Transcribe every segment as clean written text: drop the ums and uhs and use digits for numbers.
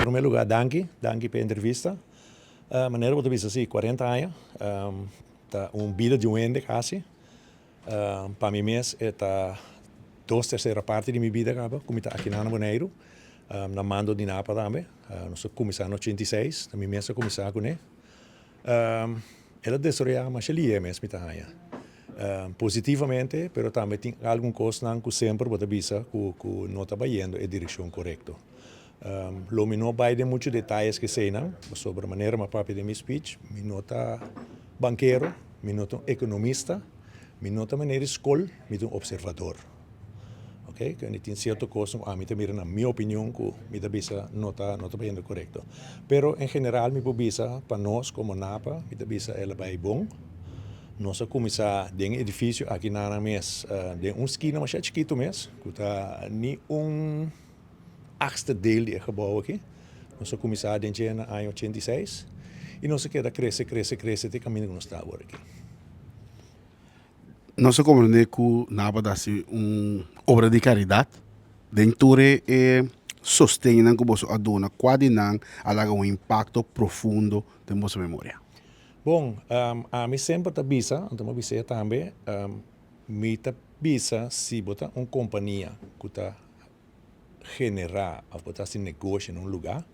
Promé lugá danki, danki pa e entrevista. Manera bo ta bisa si, 40 aña ta un bida di un hende kasi. Pa mi mes e ta dos tersera parti di mi bida kaba ku mi ta akinan na Boneiru, na mando di Napa tambe. Nos a kuminsá na 86, ta mi mes a kuminsá kuné. El a desaroyá masha lihe mes mi ta haña. Positivamente, pero tambe tin algun kosnan ku semper bo ta bisa ku ku no ta bayendo e direkshon korekto. Lo mi no bai den muchu detayes ku eseinan, pasobra manera mi a papia den mi speech, mi no ta bankero, mi no ta un ekonomista, mi no ta meneer di skol, mi ta un opservador. Ok, kende tin sierto kosnan ku ami ta mira na mi opinion ku mi ta bisa no ta no ta bayendo korekto. Pero en general mi por bisa pa nos komo Napa, mi ta bisa el a bai bon. Nos a kuminsá den e edifisio aki nan mes den un skina masha chikitu mes ku ta ni un achtste deel di e gebou aki. Nos a kuminsá den dje na aña 86 i nos a keda krese, krese, krese te kaminda ku nos ta awor aki. Nos a komprendé ku Napa ta hasi un obra di karidat. Den tur e sostennan ku boso a duna, kua di nan a laga un impakto profundo den boso memoria? Bon, ami semper ta bisa, anto mi a bis'é tambe, mi ta bisa si bo ta un kompania ku ta generá òf bo ta hasi negoshi na un lugá,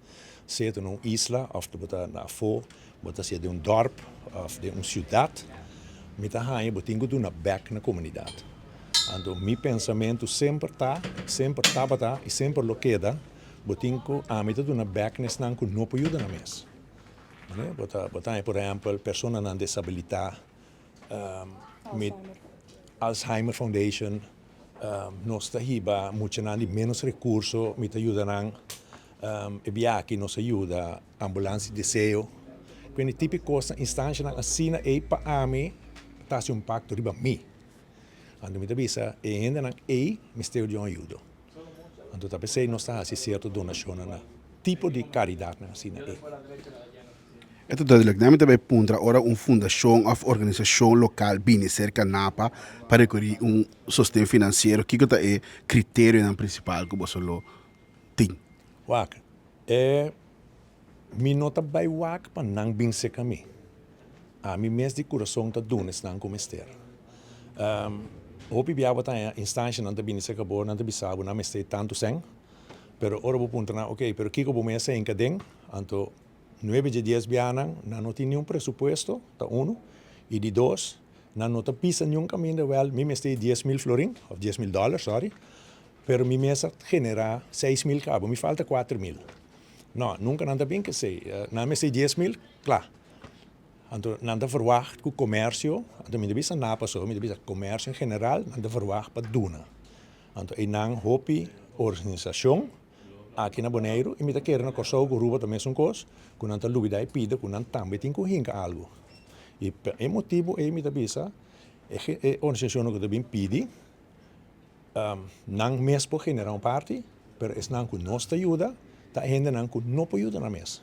sea ta na un isla òf bo ta na afó, bo ta hasié den un dòrp òf den un siudat, mi ta haña bo tin ku duna bèk na komunidat. Anto mi pensamentu semper ta, semper tabata i semper lo keda, bo tin ku, ami ta duna bèk na esnan ku no por yuda nan mes. Bo ta bo ta haña por ehèmpel personanan desabilitá, mi Alzheimer Foundation, Nos ta hiba muchanan di menos recurso, mi ta yuda nan e bia aki nos a yuda Ambulance di Deseo. Kuende tipo di cosnan, instancianan asina ey pa ami ta haci un impacto riba mi. Anto mi ta bisa e hendenan ey mester di un ayudo. Anto ta pesey nos ta haci cierto donacionnan na tipo di caridadnan asina ey. E ta duidelijk. Nan mi ta bay puntra ora un fundashon of organisashon lokal bini serka Napa pa rekurí un sosten finansiero, kiko ta e kriterionan prinsipal ku boso lo tin? Wak, e mi no ta bay wak pa nan bin serka mi. Ami mes di kurason ta duna esnan ku mester. Hopi bia bo ta haña instanshanan ta bini serka bo, nan ta bisa bo nan mester tantu sèn, pero ora bo puntra nan, ok, pero kiko bo mes a hinka den? Anto Nuebe dje dies bianan nan no tin niun presupuesto, ta unu, i di dos, nan no ta bisa niun kaminda, wèl, mi mester 10,000 florin, òf 10,000 dòler, sòri, pero mi mes a generá 6000 kaba, mi falta 4000. Nò, nunka nan ta bin k'esei. Nan mester 10,000, kla. Anto nan ta verwagt ku komersio, anto mi ta bisa Napa so, mi ta bisa komersio en general, nan ta verwagt pa duna. Anto einan hopi organisashon Aki na Boneiru i mi ta kere na Kòrsou ku Aruba ta mesun kos, ku nan ta lubidá e pida ku nan tambe tin ku hinka algu. I pa e motibu ei mi ta bisa e e organisashonnan ku ta bin pidi nan mes por generá un parti, pero esnan ku nos ta yuda ta e hendenan ku no por yuda nan mes.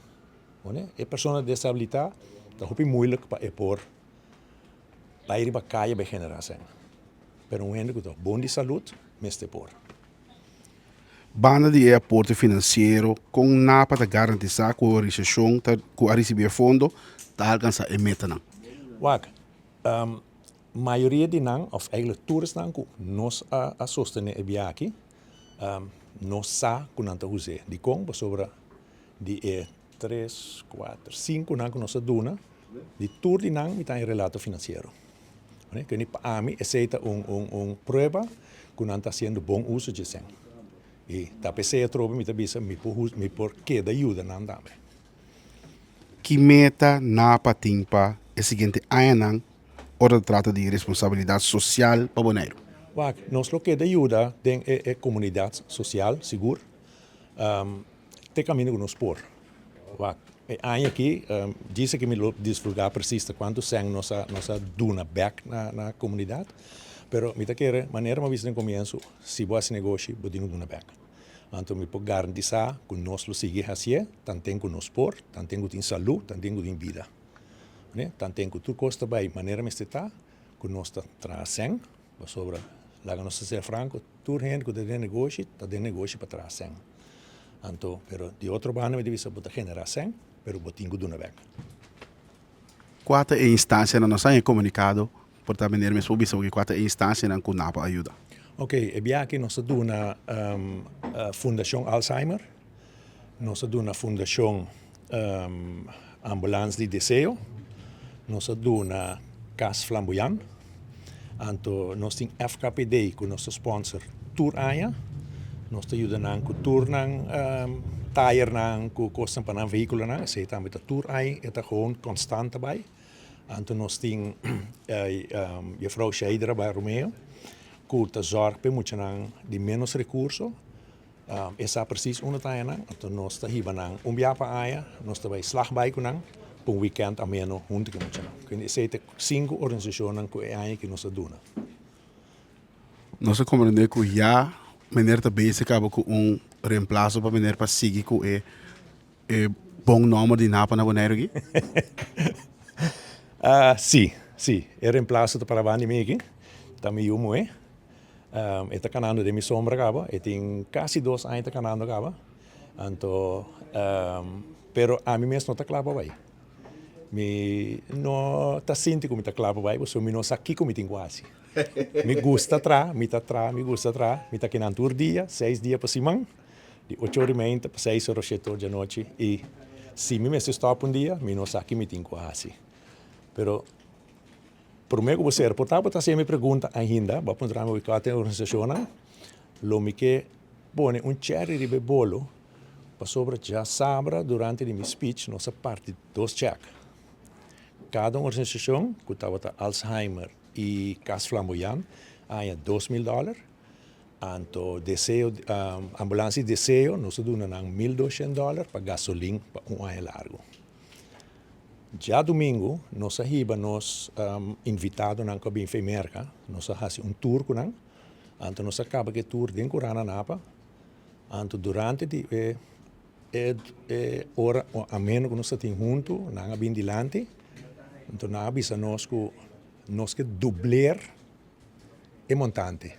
E persona desabilitá ta hopi moeilijk pa e por bai riba kaya bai generá sèn, pero un hende ku ta bon di salud mester por. Banda di e aporte finansiero, kon Napa ta garantisá ku e organisashon ta ku a risibí e fondo ta alkansá e metanan? Wak, mayoria di nan, òf eigentlik tur esnan ku nos a sostené e bia aki, nos sa ku nan ta us'é. Dikon? Pasobra di e tres, kuater, sinku nan ku nos a duna, di tur di nan mi ta haña relato finansiero. Kende pa ami esei ta un un un prueba ku nan ta hasiendo bon uso dje sèn. I ta p'esei atrobe mi ta bisa mi por mi por keda yuda nan tambe. Ki meta Napa tin pa e siguiente añanan ora ta trata di responsabilidat sosial pa Boneiru? Wak, nos lo keda yuda den e e komunidat sosial sigur. Te kaminda ku nos por. Wak, e aña aki, djis aki mi lo disfrutá presis ta kuantu sèn nos a nos a duna bèk na na komunidat, pero mi ta kere, manera mi a bisa den komienso, si bo hasi negoshi, bo tin ku duna bèk. Anto mi por garantisá ku nos lo sigui hasié tanten ku nos por, tanten ku tin salú, tanten ku tin bida. Tanten ku tur kos ta bai manera mester ta, ku nos ta traha sèn. Pasobra, laga nos ta ser franco, tur hende ku ta den negoshi ta den negoshi pa traha sèn. Anto, pero di otro banda mi ta bisa bo ta generá sèn, pero bo tin ku duna bèk. Kua ta e instansianan? Nos a haña komunikado por ta meneer mes por bisa bo kua ta e instansianan ku nan por a yuda. Ok, e biaha aki nos ta duna Fundashon Alzheimer, nos ta duna Fundashon Ambulans di Deseo, nos a duna Kas Flamboyan, anto nos tin FKPD ku nos ta sponsor tur aña, nos ta yuda nan ku tur nan tayernan, ku kosnan pa nan vehikulonan, esei tambe ta tur aña e ta gewoon konstant ta bai. Anto nos tin Juffrouw Sheidra Barromeo ku ta zòrg pa e muchanan di ménos rekurso. E sa precies unda ta haña nan, anto nos ta hiba nan un bia pa aña, nos ta bai slag bai ku nan pa un weekend ameno huntu ku e muchanan. Kuindi esei ta sinku organisashonnan ku e aña aki nos a duna. Nos a komprende ku ya meneer ta bezig kaba ku un reemplaso pa meneer pa sigui ku e e bon nòmber di Napa na Boneiru aki? Si, si. E reemplaso ta para banda di mi aki, ta mi yu muhé. E ta kanando den mi sombra kaba, e tin kasi dos aña ta kanando kaba, anto pero ami mes no ta kla pa bai. Mi no ta sinti ku mi ta kla pa bai pasobra mi no sa kiko mi tin ku hasi. Mi gusta traha, mi ta traha, mi gusta traha, mi ta kinan tur dia, seis dia pa siman, di ocho ora i meinta pa seis ora o shete ora di anochi i si mi mester stòp un dia mi no sa ki mi tin ku hasi. Pero Prome ku bo ser por ta bo ta hasié mi pregunta ainda, bo a puntra mi kua ta e organisashonnan, lo mi ke pone un chèri riba e bolo pasobra djasabra durante di mi speech nos a parti dos chèk. Kada un organisashon ku tabata Alzheimer i Kas Flamboyan a haña 2000 dòler, anto Deseo Ambulans di Deseo nos a duna nan 1200 dòler pa gasolin pa un aña largu. Djadumingu nos a hiba nos invitadonan ku a bin fei Merka, nos a hasi un tour ku nan, anto nos a kaba ku e tour den Kurana Napa, anto durante di e e ora ameno ku nos ta tin huntu nan a bin dilanti, anto nan a bisa nos ku nos ke dubler e montante.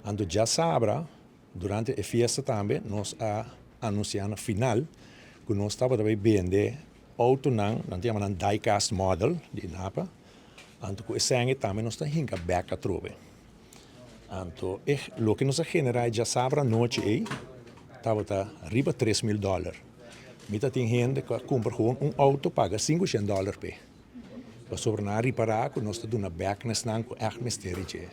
Anto djasabra Durante e fiesta tambe nos a anuncia na final cu nos tabata bay bende autonan, nan ta yama nan die-cast model di Napa, anto cu esaki tambe nos ta hinca bek atrobe. Anto e loke nos a genera e djasabra anochi ey tabata riba 3000 dollar. Mi ta tin hende cu a cumpra gewoon un auto paga 500 dollar p'e. Pasobra nan a ripara cu nos ta duna bek na esnan cu echt mester di dje.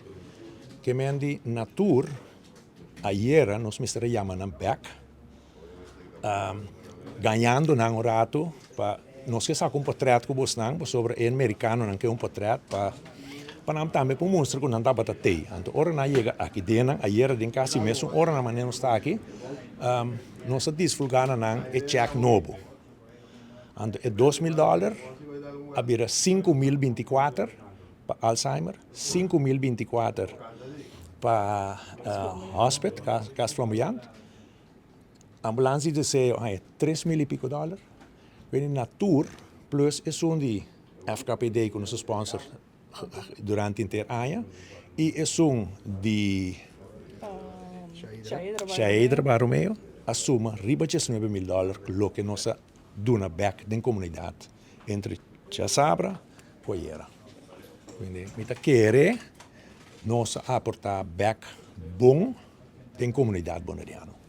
Ke men di natuur. Ayera nos mester a yama nan bek, gañando nan un ratu pa nos ke saka un potret ku bosnan pasobra e merikanonan ke un potret pa pa nan tambe por mustra ku nan tabata tei. Anto ora nan a yega aki den nan ayera den kasi mesun ora nan manera nos ta aki nos a disfulga na nan e chèk nobo. Anto e 2000 dòler a bira 5024 pa Alzheimer, 5024 pa hosped, Cas Flamboyant. Ambulans di Deseo a haña 3000 y pico dòler. Bini na tur plus esun di FKPD ku nos a sponsor durante henter aña y esun di Shaedra Barromeo a suma riba 19.000 dòler loke nos a duna bek den komunidat entre djasabra ku ayera. Mi ta kere nos a aportá bek bon den komunidat boneriano.